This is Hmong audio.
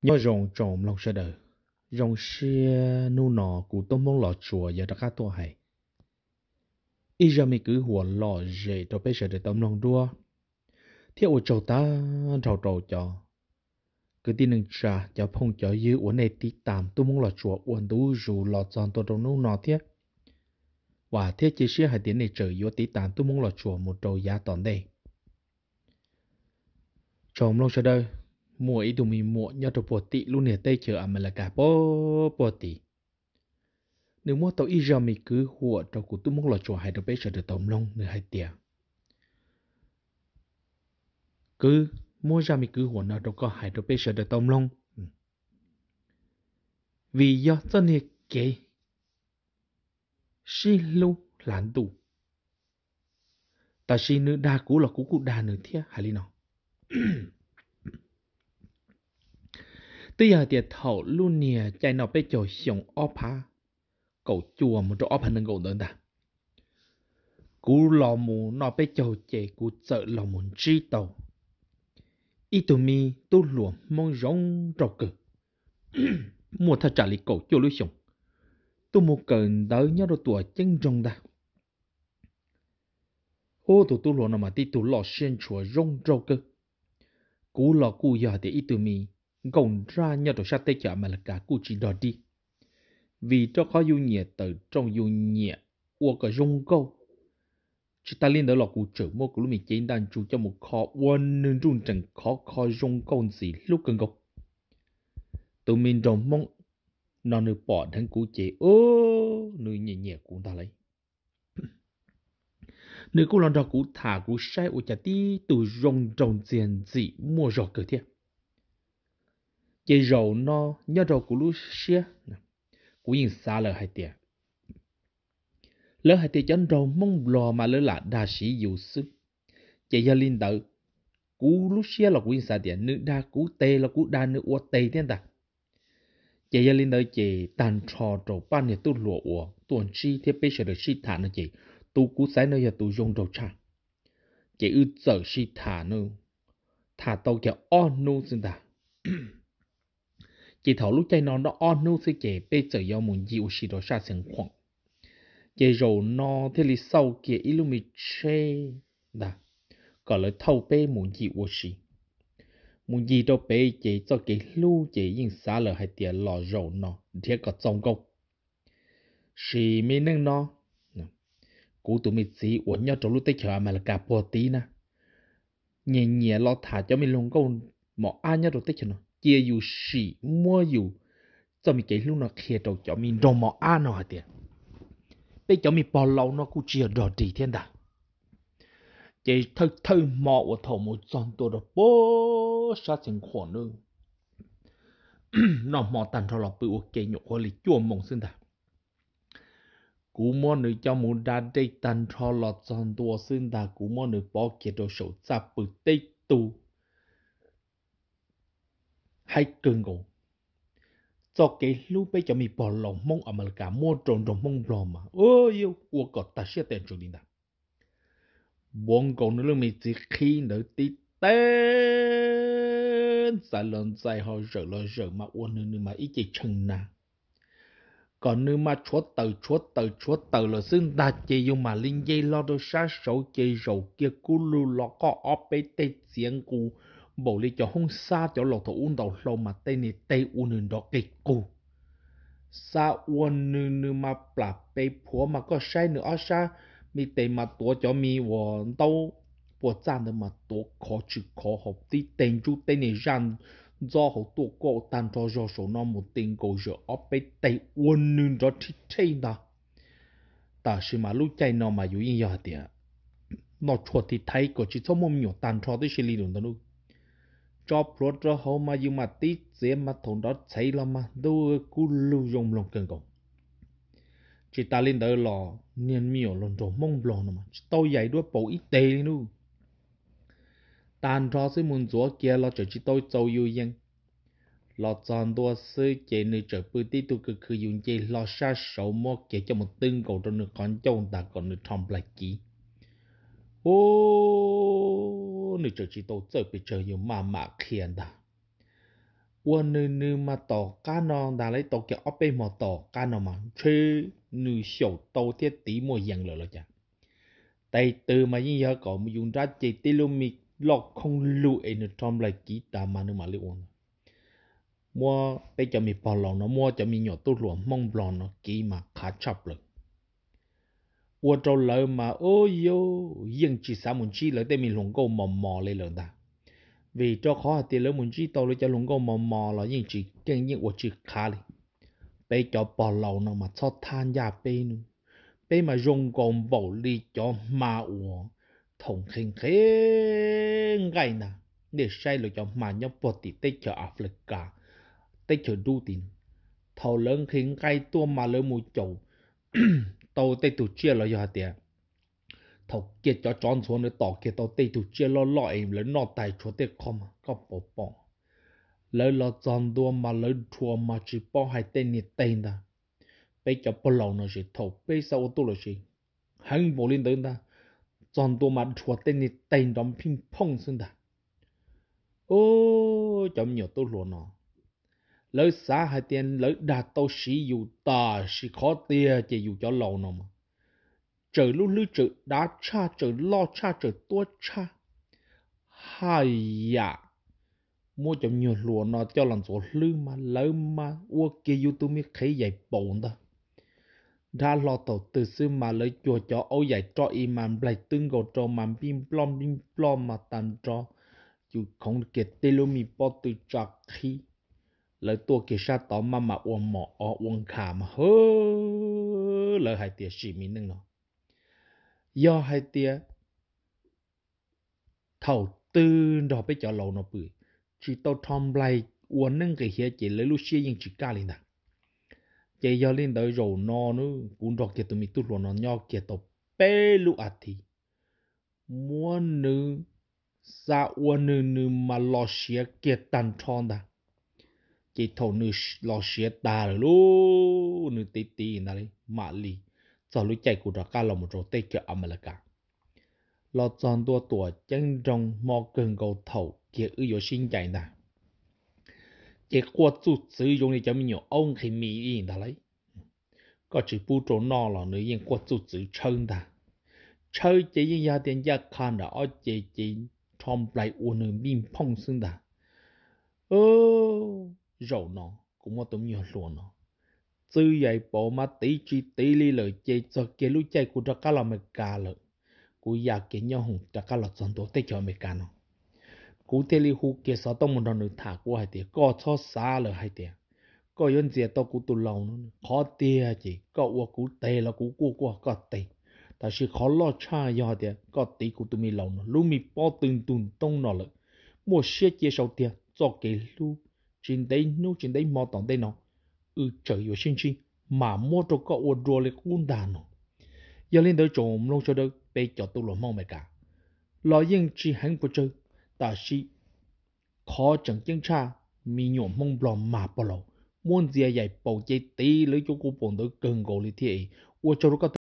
Nyob zoo tsoom mloog sawv daws, zoo siab hnub no kuv tub Hmoob Los Tsuas yog rov qab tuaj hais ib zaj me kwv huam lom zem rau peb sawv daws tau mloog dua, thiab ua tsaug tag nrho rau cov kwv tij neej tsa, cov phooj cov ywg uas nej tiv tas tub Hmoob Los Tsuas ua ntu zus los txog ntua rau hnub no thiab. Vam thiab cia siab hais tias nej tseem yuav tiv tas tub Hmoob Los Tsuas mus rau yav tom ntej. Tsoom mloog sawv daws, muaj ib tug me muam nyob rau puag tim lub niag teb chaws Amelikas puag tim, nws muab tau ib zaj me kwv huam rau kuv tub Hmoob Los Tsuas hais rau peb sawv daws tau mloog. Nws hais tias, kwv, muab zaj me kwv huam no rau koj hais rau peb sawv daws tau mloog, vim yog txoj niag kev sib hlub hla ntuj. Tab sis nws dag kuv los kuv kuj dag nws thiab hais li no. Twb yog hais tias thaum lub niag caij noj peb caug xyoo ob phav kaum cuaj mus rau ob phav nees nkaum ntawd ntag, kuv los mus noj peb caug ces kuv txawm los mus ntsib tau ib tug me tub hluas Hmoob zoo nraug kawg, muaj thaj tsam li kaum cuaj lub xyoos, tuaj mus kawm ntawv nyob rau Tuam Ceeb Nroog ntag. Ub, tus tub hluas no mas tib tug loj siab ntshua zoo nraug kawg. Kuv los kuj yog hais tias ib tug me nkauj nraj nyob rau sab teb chaws Amelikas kuj tsis dog dig, vim rau qhov yus nyiam tawm rooj yus nyiam ua kom zoo nkauj. Tsis tas li ntawd los kuv tseem muab kuv lub me cev ntaj ntsug coj mus kho ua nws nruj nreem khov kho zoo nkauj ntxim hlub kawg nkaus. Tus me nraug Hmoob no nws pom dheev kuv ces nws nyiam nyiam kuv ntag lauj. Nws kuj los nrog kuv tham kuv saib ua cas tib tug zoo nraug ntxiag ntxim muaj zog kawg thiab. Ces zaum no nyob rau kuv lub siab, kuv yeej xav lawm hais tias, lawv hais tias cov nraug Hmoob Nplog mas lawv lam dag siv yus xwb. Ces yog li ntawd, kuv lub siab los kuv yeej xav tias nws dag kuv tes los kuv dag nws ua tes thiab ntag. Ces yog li ntawd ces tag nrho rau pab niag tub hluas uas tuaj ntsib thiab peb sawv daws sib tham no ces tus kuv xaiv no yog tus zoo nraug tshaj. Ces wb txawm sib tham, tham tau kiag ob hnub xwb ntag. Ces thaum lub caij no noj ob hnub xwb ces peb txawm yuav mus ncig ua si rau sab Xeev Khuam. Ces zaum no thiaj li xauj kiag ib lub me tsheb ntag, kom lawv thauj peb mus ncig ua si. Mus ncig rau pem ces txoj kev hlub ces yeej xav lawm hais tias los zaum no nrhiav kom txaus nkaus. Sim me neej no, kuv tus me txiv uas nyob rau lub teb chaws Amelikas puag tid na, nyiam nyiam los tham cov me luag nkauj mos ab nyob rau teb chaws no, cia yus sim muab yus txoj me kev hlub no qhia rau cov me nraug mos ab no hais tias, peb cov me pog laus no kuj tsis yog dog dig thiab ntag. Ces thawj thawj hmo uas thaum mus txog ntua rau puag sab Xeev Khuam nawb, noj hmo tag nrho los pw ua ke nyuam qhuav li cuaj moos xwb ntag. Kuv muab nws coj mus da dej tag nrho los txog ntua xwb ntag, kuv muab nws pov kiag rau saum txaj pw teb tug. Haib kawg nkaus, txoj kev hlub peb cov me pog laus Hmoob Amelikas muab rau nraug Hmoob Nplog mas ua kom tag siab tag ntsws li ntag. Npuav nkaus nws lub me txiv qhib ntawd tib teg, ntxais los ntxais ho zawm los zawm mas ua nws, nws mas ib ce tshee na. Kom nws mas tshuav taws tshuav taws tshuav taws lawm xwb ntag ces yus mam li nce hlo rau sab saud ces zaum kiag kub lug los qoj ob peb teg txiav nqus npaum li cov hoob xab cov laus thaum ub ntaus hlau mas tej niag teg ua nws nrov qis qug. Xab ua nws, nws mas plam pes phuav mas koj saib nws ob sab me tes mas tuav cov me uas ntaub puas txaj ntawd mas tuav khov tsis khov hauv tib teg ntsub teb niag zaj ntxob hauv tuaj kuj tag nrho zog saum no mus ti nkaus zawm ob peb teg ua nws nrov rhib rheb ntag. Tab sis mas lub caij no mas yus yeej yog hais tias noj tshuaj tiv thaiv kom tsis txhob muaj me nyuam tag nrho tib si li lus ntawd lauj. Tso plhuav rau hauv mas yus mam tib txiav mas thaum nrov txhev los mas ntuj kub lug zoo mloog kawg nkaus. Tsis tas li ntawd los niag me nyuam hluas nraug Hmoob Nplog no mas tsis tau yaim duab paus ib teg li lauj. Tag nrho xwb mus ntxuav kiag los tseem tsis tau txaus yus yees. Los txog ntua xwb ces nws tseem pw tib tug khwv khwv yus nce hlo sab saud muab kiag coj mus twb nkaus rau nws qhov ncauj ntag kom nws rho nplaig kiv. Ub, nws tseem tsis tau txawj pes tsawg yus maj mam qhia ntag. ua nws nws mas tom qab no ntag, lawv tau kiag ob peb hmo tom qab no mas ntshe nws xyaum tau thiab tiv muaj yees lawm los cas. Tes twg mas yeej yog kom yus nrab ces tib lub me loj khoob lug es nws rho nplaig kiv tas mas nws mam li ua ntag. Muab peb cov me pog laus no, muab cov me nyuam tub hluas Hmoob Nplog no kiv mas qhav tshaj plaws. Ua rau lawv mas ub yuj yeej tsis xav mus ntsib lawv tej me hluas nkauj mos mos li lawm ntag. Vim rau qhov hais tias lawv mus ntsib tau lawv cov hluas nkauj mos mos los yeej tsis keej, yeej ua tsis qhav li. Peb cov pog laus no mas txhob thab ncaj peb nawb. Peb mas zoo nkaus npaum li cov hma uas thaum nqhis nqhis nqaij ntag. Nej saib lawv cov hma nyob puag tim teb chaws Africa, teb chaws dub tim, thaum lawv nqhis nqaij tuaj mas lawv mus caum tau tej tug tsiaj los yog hais tias thaum kiag cov tsov ntxhuav nws tom kiag tau tej tug tsiaj loj loj es lawv noj tas tshuav tej qho mas koj pom pom. Lawv los txog ntua mas lawv rhuav mas tsis paub hais tej niag teg ntag. Peb cov pog laus no ces thaum peb xav ua tuaj los sis heev npaum li ntawd ntag, txog ntua mas rhuav tej niag teg nrov phij phooj xwb ntag. Ub, cov me nyuam tub hluas no, lawv xav hais tias lawv dag tau siv yus tam sim qhov tiag ces yus cov laus no mas tsawm lub hlwb tsawm dav tshaj, tsawm loj tshaj, tsawm tuab tshaj. Haj yam muab cov me nyuag hluas no coj los ntxuav hlwb mas lawv mas ua kiag yus tus me qhev yaim paus ntag. Nrhab hlo thaum twg xwb mas lawv cuag cov aub yaim roj ib mas nplaig twb nkaus rau mas npij nploj npij nploj mas tag nrho, yus khoov kiag tej lub me pob tw tsa qhib. Lawv tuaj kiag sab tod maj mam ua mos o ua nkhav mas hwv, lawv hais tias sim me neej no yog hais tias thaum twg nrog peb cov laus no pw tsis tau rho nplaig ua neeb nqis hiav ces lawv lub siab yeej tsis kaj li ntag. Ces yog li ntawd zaum no kuv nrog kiag tus me tub hluas no nyob kiag tau peb lub as thiv, muab nws xa ua nws nws mas los siav kiag tag nrho ntag. Ces thaum nws los siav tag lawm lauj, nws tiv tiv ntag li mam li txog lub caij kuv rov qab los mus rau teb chaws Amelikas. Los txog ntua tuam ceeb nroog hmo kawg nkaus thaum kiag wb yuav sib ncaim ntag, ces quaj txuj txwv zoo li cov me nyuam aub nqhis mis ib ntag lauj. Koj tsis pub rau noj los nws yeej quaj txuj txwv tshawb ntag. Tshawb ces yeej yog tias ncaj qha nram ob ce ces rho nplaig ua nws npij nphooj xwb ntag. Zaum no kuv muab tus me nyuag hluas no txwv yaim paus mas tiv tsis tiv li lawm ces txog kiag lub caij kuv rov qab los Amelikas lawm, kuv ya kiag nyob hoom rov qab los txog ntua teb chaws Amelikas no, kuv thiaj li hu kiag xov tooj mus nrog nws tham, kuv hais tias koj txhob xav lawm hais tias koj yuav ntxias tau kuv tus laus no, qhov tiag ces koj ua kuv tes los kuv kuj ua koj tes. Tab sis qhov loj tshaj yog hais tias koj tiv kuv tus me laus no lub me pob tw ntug ntoo no lawm, muaj siab cia sau tiag txoj kev hlub tsis ntev hnub tsis ntev hmo tom ntej no wb tseem yuav sib ntsib, mam muab rau koj ua dua li qub ntag no. Yog li ntawd tsoom mloog sawv daws, peb cov tub hluas Hmoob Amelikas los yeej tsis heev puas tsawg, tab sis qhov tseem ceeb tshaj, me nyuam Hmoob Nplog mag pog laus muab ntxias yaim paus ces tiv lawv cuab kuv paum ntawd kawg nkaus li thiab. Ua tsaug rau koj